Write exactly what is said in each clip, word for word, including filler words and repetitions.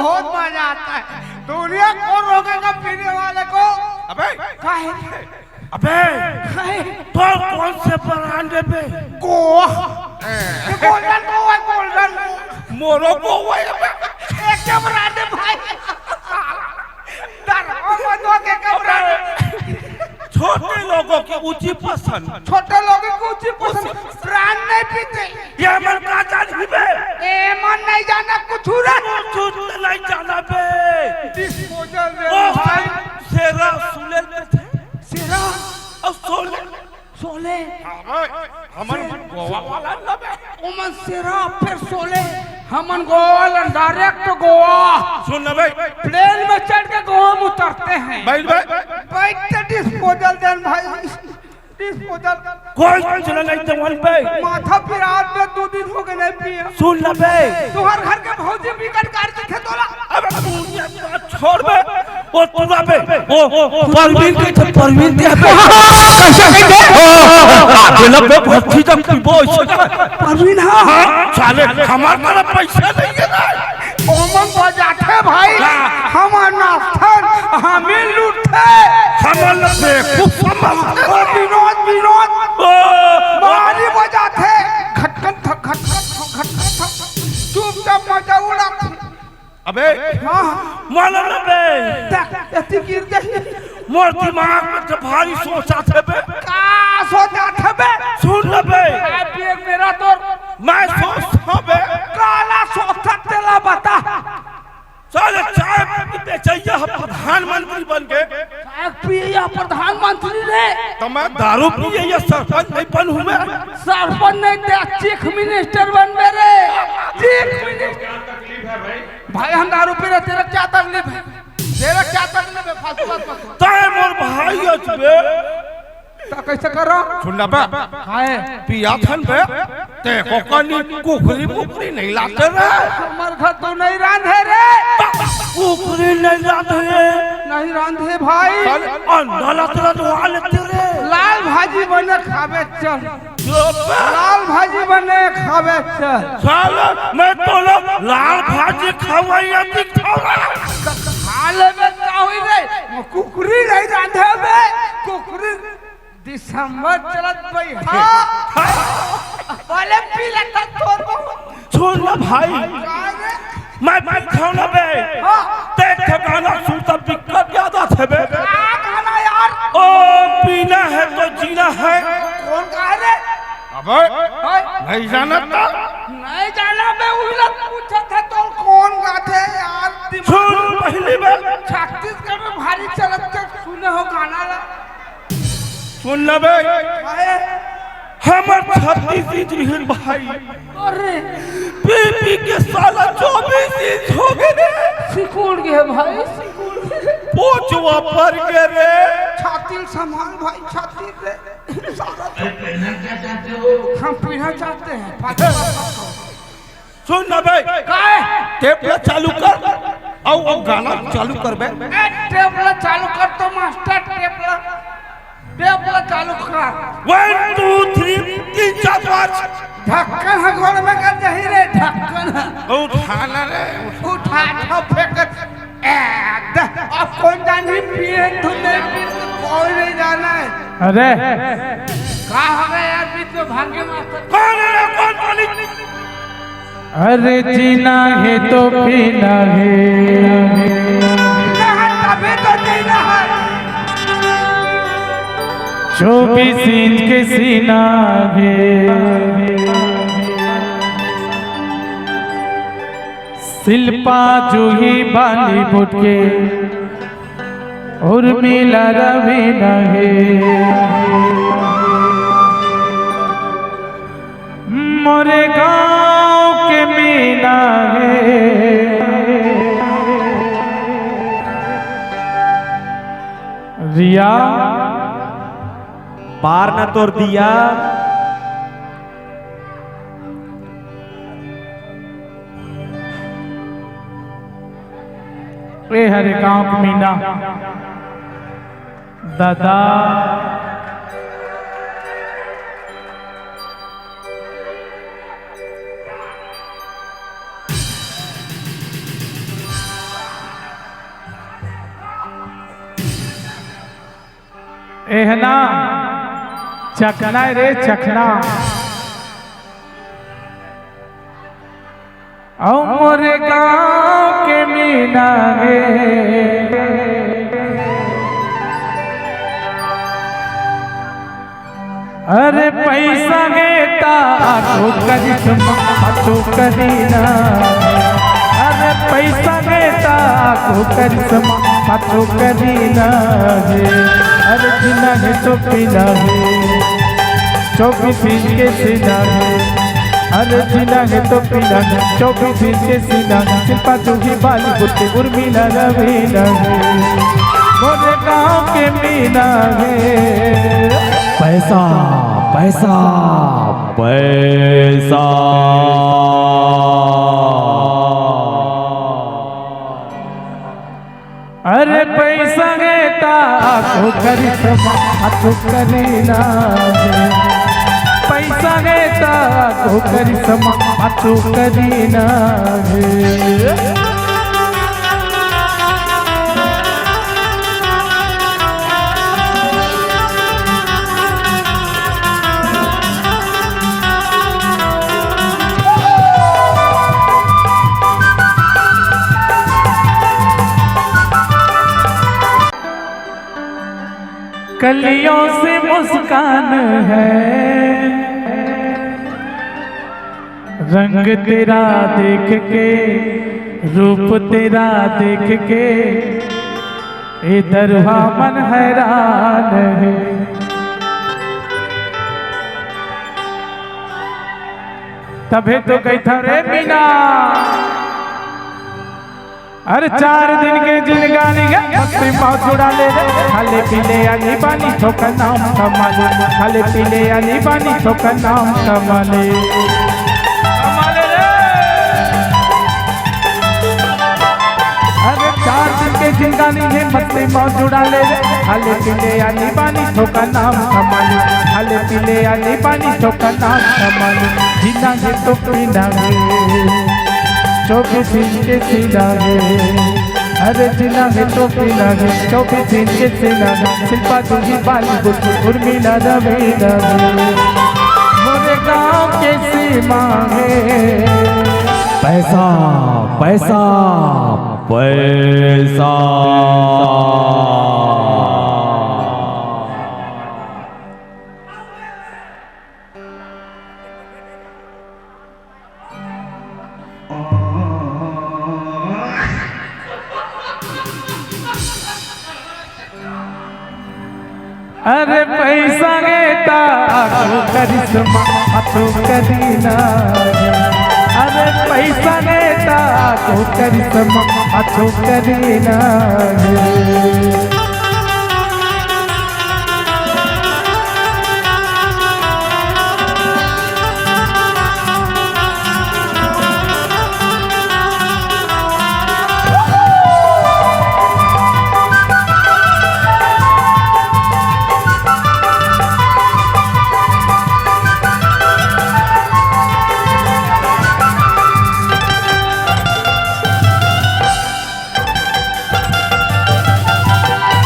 बहुत मजा आता है। दुनिया को रोकेगा पीने वाले को। अबे। काहे? अबे। काहे? तो कौन से ब्रांड है बे? गोवा। ये गोल्डन गोवा है, गोल्डन। मोरो गोवा है बे। एक क्या ब्रांड है भाई? डर, ओ, वो दो के क्या ब्रांड है? छोटे लोगों की ऊंची पसंद। छोटे लोगों की ऊंची पसंद। ब्रांड नहीं पीते। ये मन का जान ही बे। ए मन नहीं जाना कुछ रे। कुछ नहीं जाना बे। डिस्पोजल दे ओ भाई। भाई, शेरा सुले थे। शेरा। और सोले। सोले। हाँ भाई, हमन गोवा वाला ना बे। ओमन शेरा फिर सोले। हमन गोवा वाला डायरेक्ट गोवा। सुन ना भाई। प्लेन में चढ़ के गोवा में उतरते हैं। बैठ भाई। बैठ के डिस्पोजल देन भाई। डिस्पोजल। कोई चला नहीं तो वन पे। माथा पिरात में दो दिन हो गए नहीं पिए। सुन ना बे। तुम्हार घर के भौजी बिकट कर दिखे तोला। अबे तू ये बात छोड़ बे। ओ तू ना बे। ओ परवीन के थे, परवीन के बे। कैसे के बे? ओ, आ, दिल पे भट्टी तक पीबो इसे। परवीन, हाँ। हाँ, साले, हमार तरफ पैसा नहीं है ना। ओमन बजाथे भाई, हाँ। हमर नास्ता, हमें लूटथे। हमन ल बेवकूफ समझथे। ओ विनोद, विनोद, ओ, मारी बजाथे। घटकन थक, घटकन थक, घटकन थक। चुपचाप मजा उड़ाथे। अबे, हाँ। मालूम न बे। देख, एती गिर जाही। मोर दिमाग में तो भारी सोचाथे बे। का सोचाथे बे? सुन न बे। ए, बे, मेरा तो मैं सोचथों बे। काला सोचत तेला बता। साले चाय बेचइया ह प्रधानमंत्री बन के। चाय पियइया प्रधानमंत्री रे। त मैं दारू पियइया सरपंच नहीं बनहूं मैं। सरपंच नहीं ते चीफ मिनिस्टर बनबे रे। Chief minister. भाई हम दारू पी रहे, तेरा क्या तकलीफ है? तेरा क्या तकलीफ है? फालतू बात मत कर। तय मोर भाई अच बे। त कैसे करो? सुन ना बे। हाय। पियाथन बे। ते को कनी कुकरी मुकरी नहीं लाते रे। हमर घर तो नहीं रांधे रे। कुकरी नहीं लाते रे। नहीं रांधे भाई। चल, अंडा लाते रे, तो आ लेते रे। लाल भाजी बने खाबे चल। चुप। लाल भाजी बने खाबे चल। साला, मैं तो लोग लाल भाजी खवैया दिखाऊंगा। खा लेबे का होई रे? कुकरी नहीं रांधे बे, कुकरी। दिसंबर चलत भाई। हाँ। बोले पी लेता तोर बहू। सुन ना भाई। का रे? मैं बैठा ना बे। हाँ। ते एक ठे गाना सुनता बिक्कट याद आथे बे। का गाना यार? ओ पीना है तो जीना है। कौन गा रे? अबे, हाय। नहीं जानत तो? नहीं जाना बे, उही ला पूछत हे तो कौन गाथे यार? दिमाग सुन पहली बे। छत्तीसगढ़ में भारी चलत के सुने हो गाना ला। सुन ना बे। काहे? हमर छत्तीस इंच रिहिन भाई। अरे। पी पी के साला चौबीस इंच हो गे रे। सिकुड़ गे भाई, सिकुड़ गे। पोचवा पर गे रे। छाती ल संभाल भाई, छाती रे। साला तो हम पीना चाहते हैं। सुन ना बे। काय? टेप ला चालू कर। अउ, अउ गाना चालू कर बे। ए, टेप ला चालू कर तो मास्टर, टेप ला, टेप ला चालू कर। One, two, three, तीन, चार, पाँच। ढक्कन ह गोड़ में कर जाही रे, ढक्कन ह। उठाना रे। उठा, उठा, फेंक। ए, द-, अब कौन जानी पिए तू नहीं पिए, कोई नहीं जाना है। अरे। का हो गया यार, बीच में भांगे मास्टर? कौन है रे, कौन बोली? अरे जीना है तो पीना है। पीना है तभी तो जीना है। चौबीस इंच के सीना है। शिल्पा जूही बॉलीवुड के उर्मिला रवीना है। मोरे गांव के मीना है। रिया, बार न तोर दिया। ए हरे गांव के मीना। दादा। एहना चखना रे चखना, अउ मोरे गांव के मीना गे। अरे पैसा गे ता आगू करिश्मा, पाछू करीना। अरे पैसा गे ता आगू करिश्मा, पाछू करीना हे। अरे जीना हे तो पीना हे, चौबीस इंच के सीना हे। अरे जीना हे तो पीना हे, चौबीस इंच के सीना हे। शिल्पा जूही बॉलीवुड के उर्मिला रवीना हे। मोरे गांव के मीना हे। पैसा, पैसा, पैसा। अरे पैसा गे ता आगू करिश्मा, पाछू करीना हे। पैसा गे ता आगू करिश्मा, पाछू करीना हे। कलियों से मुस्कान है, रंग तेरा देख के, रूप तेरा देख के, ए दरुहा मन हैरान हे। तभे तो कहिथंव रे मीना। अरे चार दिन के जिनगानी हे, मस्ती मौज उड़ा ले रे। खाले पीले आनी बानी, थोकन नाम कमाले। खाले पीले आनी बानी, थोकन नाम कमाले। कमाले रे। अरे चार दिन के जिनगानी हे, मस्ती मौज उड़ा ले रे। खाले पीले आनी बानी, थोकन नाम कमाले। खाले पीले आनी बानी, थोकन नाम कमाले। जीना हे तो पीना हे, चौबीस इंच के सीना हे। अरे जीना हे तो पीना हे, चौबीस इंच के सीना हे। शिल्पा जूही बॉलीवुड, उर्मिला रवीना हे। मोरे गांव के सीमा हे। पैसा, पैसा, पैसा। अरे पैसा गे ता आगू करिश्मा, पाछू करीना। अरे पैसा गे ता आगू करिश्मा, पाछू करीना।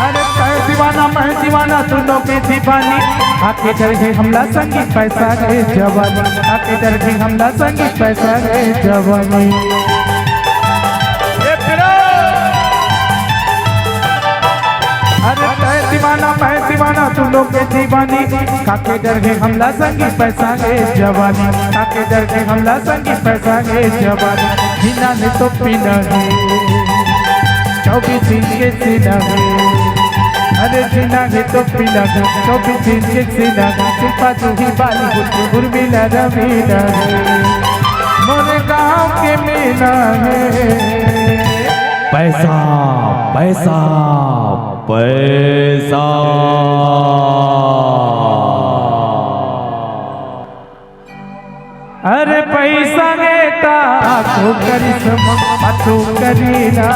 अरे तैं दीवाना, मैं दीवाना, दूनों के दीवानी। आके डर गे हमला संगी, पैसा गे जवानी। आके डर गे हमला संगी, पैसा गे जवानी। ए फिरो। अरे तैं दीवाना, मैं दीवाना, दूनों के दीवानी। काके डर गे हमला संगी, पैसा गे जवानी। काके डर गे हमला संगी, पैसा गे जवानी। जीना हे तो पीना हे, चौबीस इंच के सीना हे। अरे जीना हे तो पीना हे, चौबीस इंच के सीना हे। शिल्पा जूही बॉलीवुड, उर्मिला रवीना हे। मोरे गांव के मीना हे। पैसा, पैसा, पैसा। अरे पैसा गे ता आगू करिश्मा, पाछू करीना।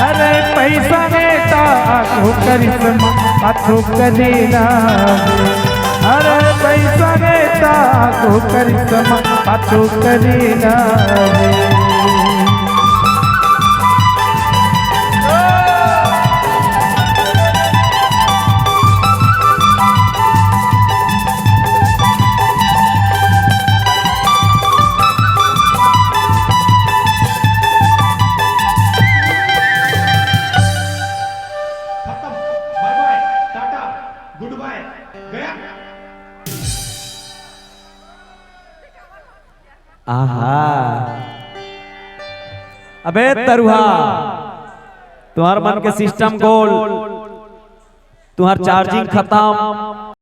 अरे पैसा गे ता आगू करिश्मा, पाछू करीना। अरे पैसा गे ता आगू करिश्मा, पाछू करीना। हाँ। अबे तरुहा, तुम्हार मन के सिस्टम गोल, तुम्हार चार्जिंग खत्म,